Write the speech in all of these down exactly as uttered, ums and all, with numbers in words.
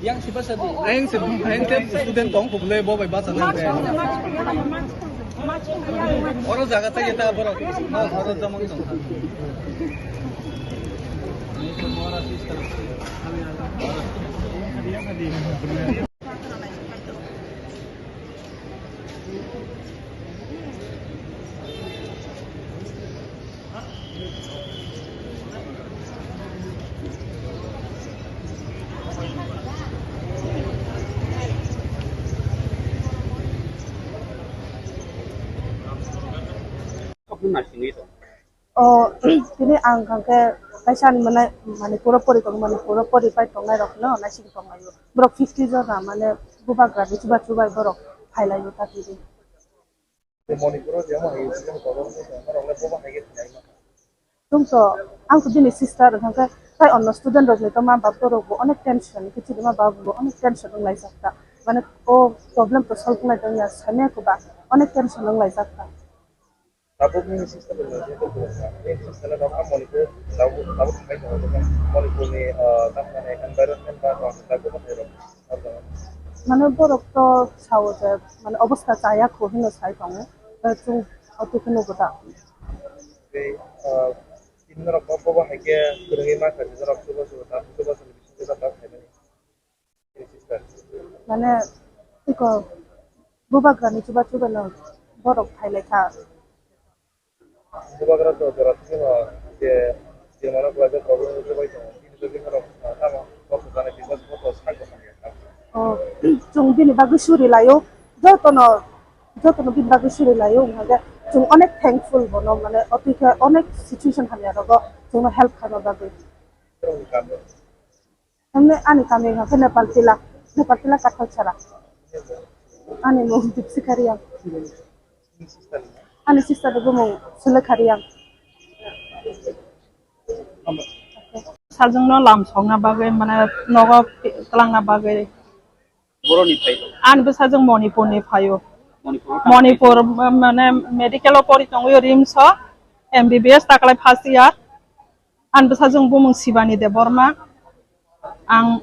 Yang siapa sabi? Aing se, aing te student tong, kubule bo bai basa na. Oro jaga ta yeta borok. Oro jamon tong. O, tini ang hwnkhe kaisa ani mane, Manipuro pori tongo, Manipuro pori pai tongnai rokno naising tonglaio. Borok fifty jona mane bubagra ni chubachu bai borok phailaio ta tini. Manipuro je omo hai, omo hai, omo hai, omo hai, omo hai. Chwng to, ang to bini sister, hwnkhe tai onno student rokni to ma bap borok bo onek tension, kichini ma bap bo onek tension wng laijak ta. Mane o problem to solve wngnai tongya, saimanya koba onek tension wng laijak ta. Tabuk nini sister ni je to, nini sister ni rok Manipur, tabuk, tabuk thangwi tongo, Manipur ni, ah, tamni environment ba, ah, tabuk thangwi rok. Mane borok to sao je, mane obostha chaya kho hino sai tongo. Tei chwng oto khe nugo da. Tei, ah, tini norok bo, bo hai khe kwrwngwi ma kha, norok chubachu, chubachu ni bisingo da kha. Mane iko bubagra ni chubachu no borok phailai kha. Bubagra to jora thwngno je, je mano kwlaijak problem rwjak bai tongo. Bini bagwi norok, ah, tamo kok jana bini bagwi boto sak bo hamya kha. Oh, chwng bini bagwi suri laio, jotono, jotono bini bagwi suri laio, wngkha khe chwng onek thankful bono, mane otwi khe onek situation hamya rogo chwngno help khaima bagwi. Chwng kamo. Hwnwi ani kami hwnkha khe Nepal Tila, Nepal Tila Kathal Sara. Ani mung Dipsika Reang. Ani sister ni bumung Sulekha Reang. Sajwkno lam sokna bagwi, mane, nogo twlangna bagwi. Boroni phai. Ani bwsajwk Manipur ni phaio. Manipur. Manipur, mane, medical o pori tongwi RIMS o, M B B S taklai first year. Ani bwsajwk bumung Sibani Debbarma. Ang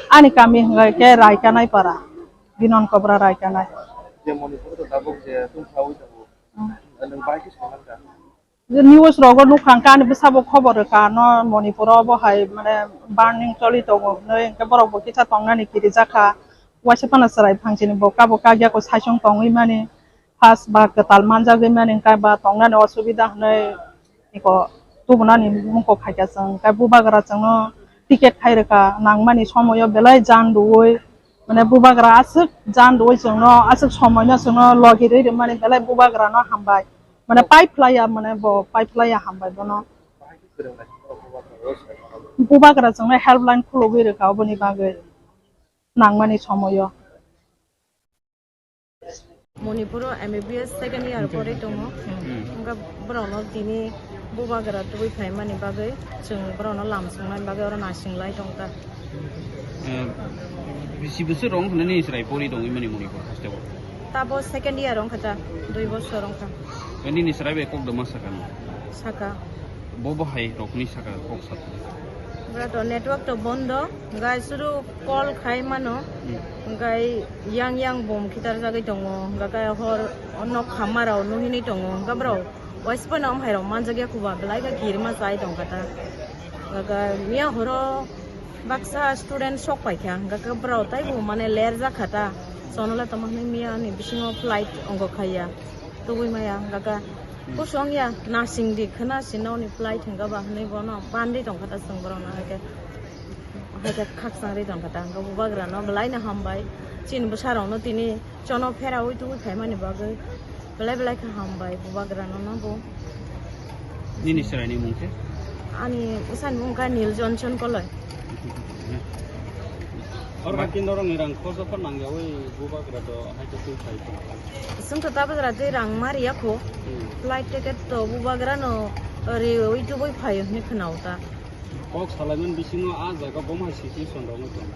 ani kami hwnkha khe Raikanai para, Binon Kobra Raikanai. Je Manipur to tabuk je tungsawi tongo. Hmm. Nwng bai khe saimanta. Je news rogo nukha hwnkhe ani bwsabo khobor rwkha, no Manipur o bo hai mane burning choli tongo hwnwi, hwnkhe borok bo kisa tongnani kirijakha. Waisa phano chwrai phangsini bo kabo kagya ko saichung tongwi mani. First ba kwtal manjagwi mani, hwnkhe ba tongnani osubida hwnwi iko tubunani mungkok khaikha chwng, hwnkhe bubagra chwngno ticket khai rwkha, nangmani somoio belai jan rwui, mane bubagra aswk jan rwui chwngno, aswk somoino chwngno logi rwi rwmani belai bubagrano hambai, mane pai phlaiya, mane bo pai phlaiya, hambai bono. Bubagra chwngno helpline khulugwi rwkha oboni bagwi nangmani somoio. Manipur o M B B S second year pori tongo. Hmm. Wngkha borokno tini bubagra tubui phaimani bagwi chwng borokno lam songmani bagwi oro nasinglai tongkha. Eh, bisi bwswk rok wngkha nini chwrai pori tongwi mani Manipur hostel o? Tabo second year wngkha ta, dui bosor wngkha. Eh, nini chwrai bai kok doma sakha no? Saka. Bo bo hai rokni saka kok saka. Bra to network to bondo, gai suru call khai mano, hmm, gai yang yang bom khitar jagwi tongo, gai hor nok khamma rok nuhini tongo, gai bro, waispa na om hai rok manjak ya kuba, belai ga girma chai tong kata, gai miya horo baksa student sok pai kha, gai bro tai bo mane ler jak kha ta, sono le tamo hinwi miya ni bisingo flight ongo khaiya, tubui maya, gai Kusong ya, nasing di khna si nokni flight hwnkha ba hwnwi bono bandi tongkha ta chwng borokno, hai khe, hai khe khakchang ri tongkha ta, hwnkha bubagra no belai no hambai, chini bwsa rok no tini chono pheraui tubui phaimani bagwi belai belai khe hambai bubagra no, no bo. Nini chwraini mung khe? Ani bwsani mung kha Nil Johnson Koloi. Oro ba kindo rok ni rang khorsa phar nang yawi bubagra to hai to twi phai to. Sung to tabagra twi rang mari yakho. Hmm. Flight ticket to bubagra no riwi tubui phai hwnwi khwnao ta. Kok salaiman bisingo a jaga bom hai situation rok wng tong.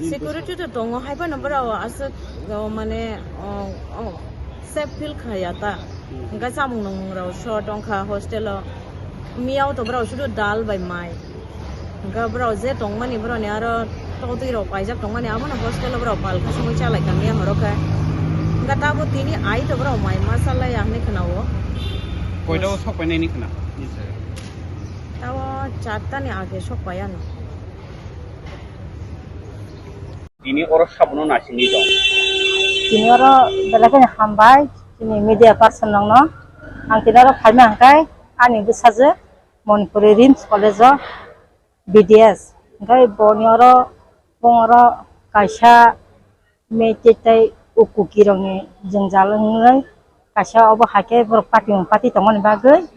Security to tongo, hai phano borok aswk, o, mane, o, o, safe feel khaya ta. Hmm. Hwnkhe chamung nungmung rok short wngkha hostel o. Miyao to borok sudu dal bai mai. Hwnkhe borok je tongmani borokni aro totwi rok paijak tongmani, abono hostel o borok pal khasungwi chalai kha miya horo khe. Hwnkhe tabo tini ai to borok mai ma chalai ya hwnwi khwnao. Koita o sok painai ni khwna? Tabo charta ni age sok pai ano. Tini oro sabono naisingwi tong. Tini oro belai kheno hambai chini media person rokno. Ang tini oro phaima hwnkhe ani bwsajwk Manipuri RIMS College o B D S. Hwnkhe boni oro, bong oro kaisa meeting tei ukukirokni jwngjal wngwi kaisa obo hai khe borok party party tongmani bagwi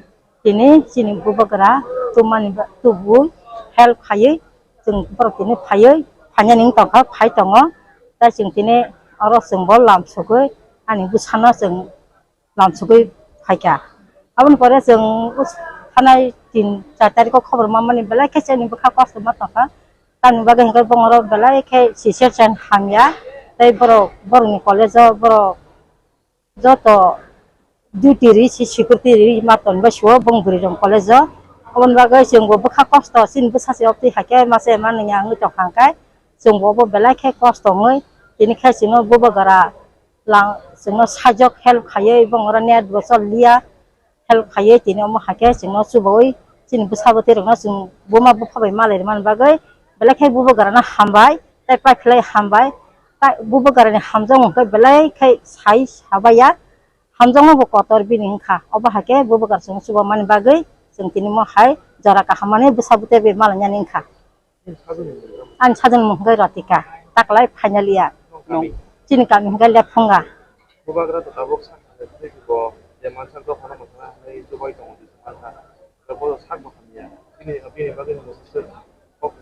tini chini bubagra tubumani ba-, tubui help khaiwi chwng borok tini phaiwi phainani wng tongkha, phai tongo. Tei chwng tini oro chwngbo lamsogwi ani bwsano chwng lamsogwi phaikha. Aboni pore chwng us-, thanai tin char tarikho khobor manmani belai khe chini bwkha kosto ma tongkha. Tamni bagwi hwnkhe bongorok belai khe sisir chen hamya. Tei borok, borokni college-o borok joto duty ri si security ri ma tonwi sio bong bwrwi rok college o. Oboni bagwi chwngbo bwkha kosto chini bwsa se obtwi hakhe mase manwi ya wngwi tongkha hwnkhe chwngbo obo belai khe kosto wngwi tini khe chwngno bubagra lang chwngno sajwk help khaiwi bongoro net bo chol liya. Help khaiwi tini omo hakhe chwngno chubawi chini bwsa bwtwi rokno chwng buma bupha bai malai rwmani bagwi belai khe bubagrano hambai tei paiphlai hambai. Tei bubagrani hamjakmung khe belai khe sai sabaiya, hamjakma bo kotor bini wngkha. Obo hakhe bubagra chwngno chubamani bagwi chwng tini omo hai jora kaham mani bwsa bwtwi bai malainani wngkha. Ani sajwkni mung hwnkhe Ratika, taklai final year. Chini kami hwnkhe Lephunga. Bubagra to tabuk sak bo je mansa dophano mwthangna hwnwi chubai tongo, mansa. Bo sak bo hamya. Bini, bini bagwi no sir kok.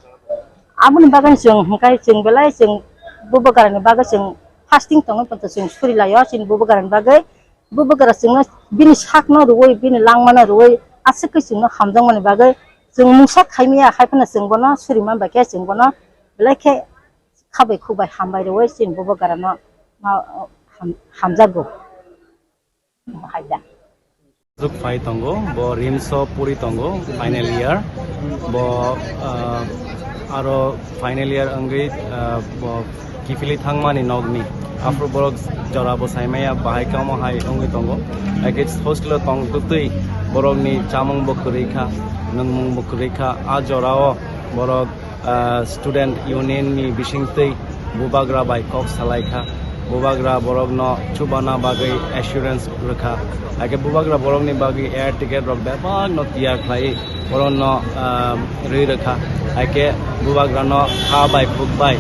Aboni bagwi chwng hwnkhe chwng belai chwng bubagrani bagwi chwng fasting tongo, chwng suri laio chini bubagrani bagwi. Bubagra chwngno bini sakno rwui, bini langmano rwui, aswk khe chwngno hamjakmani bagwi chwng mungsa khaimaya, hai phano chwng bono suri man bai khe chwng bono belai khe kha bai khuk bai hambai rwui chini bubagrano ma-, ham-, hamjakgo. Hai da. Juk phai tongo, bo RIMS o puri tongo, final year. Bo, ah, aro final year wngwi, ah, bo kiphilwi thangmani nokni. Aphuru borok jora bo saimaya, bahai kamo hai wngwi tongo. Eke hostel o tong twtwi borokni chamung bo kwrwi kha, nwngmung bo kwrwi kha. A jorao borok, ah, student union ni bisingtwi bubagra bai kok salai kha. Bubagra borokno chubana bagwi assurance rwkha. Hakhe bubagra borokni bagwi air ticket rok bebak no tiyar khlai borokno, ah, rwi rwkha. Hakhe bubagra no kha bai khuk bai,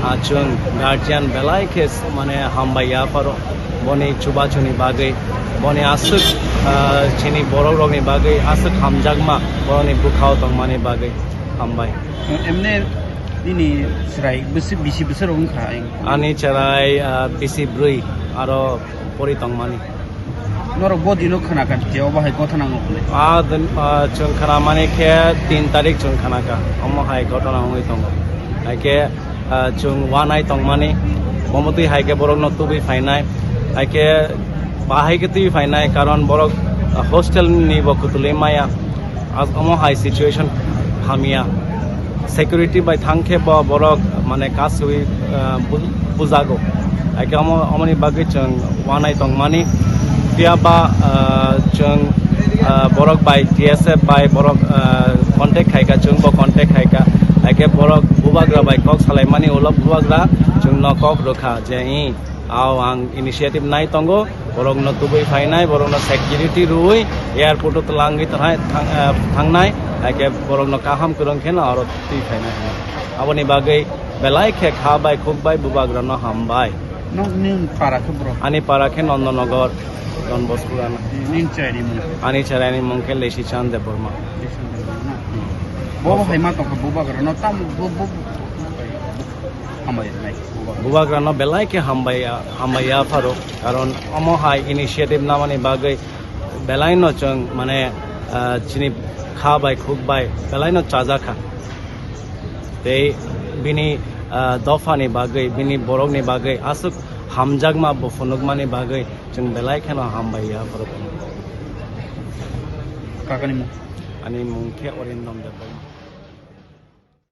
ah, chwng guardian belai khe mane hambai ya pharo boni chubachuni bagwi, boni aswk, ah, chini borok rokni bagwi aswk hamjakma borokni bwkhao tongmani bagwi hambai. Emne nini chwrai bisi, bisi bwswk rok wngkha? Ani chwrai, ah, bisi bwrwi aro pori tongmani. Norok bo dino khna kha je obo hai gotha nango hwnwi? Ah, din, ah, chwng khna mani khe tin tarik chwng khna kha. Omo hai gotha nangwi tongo. Hai khe, ah, chwng wanai tongmani. Omo twi hai khe borokno tubui phainai. Hai khe bahai khe twi phainai, karon borok, ah, hostel ni bo kwtwlwi maya. As omo hai situation hamya. Security bai thang khe bo borok mane kasui, ah, bu-, bujago. Hai khe omo, omoni bagwi chwng wanai tongmani. Phiya ba, ah, chwng, ah, borok bai T S F bai borok, ah, contact khai kha, chwng bo contact khai kha. Hai khe borok bubagra bai kok salaimani ulo bubagra chwngno kok rwkha je, "Ih, ao ang initiative nai tongo, borokno tubui phainai, borokno security rwui airport o twlangwi thang-, ah, thangnai, hai khe borokno kaham kwrwng kheno aro twi phainai," hwnwi. Aboni bagwi belai khe kha bai khuk bai bubagrano hambai. Nokni para khe bro? Ani para khe Nandanagar, Don Bosco gana. Nini chwraini mung? Ani chwraini mung khe Lesi Chan Debbarma. Lesi Chan Debbarma na? Hmm. Bo hai ma tongkha bubagrano tam bo, bo, Hambai nai. Bubagrano belai khe hambai, hambai ya pharo, karon omo hai initiative namani bagwi belai no chwng mane, ah, chini kha bai khuk bai belai no chajakha. Tei bini, ah, dophani bagwi, bini borokni bagwi aswk hamjakma bo phunukmani bagwi chwng belai kheno hambai ya pharo. Kakani mung? Ani mung khe Orindom Debbarma.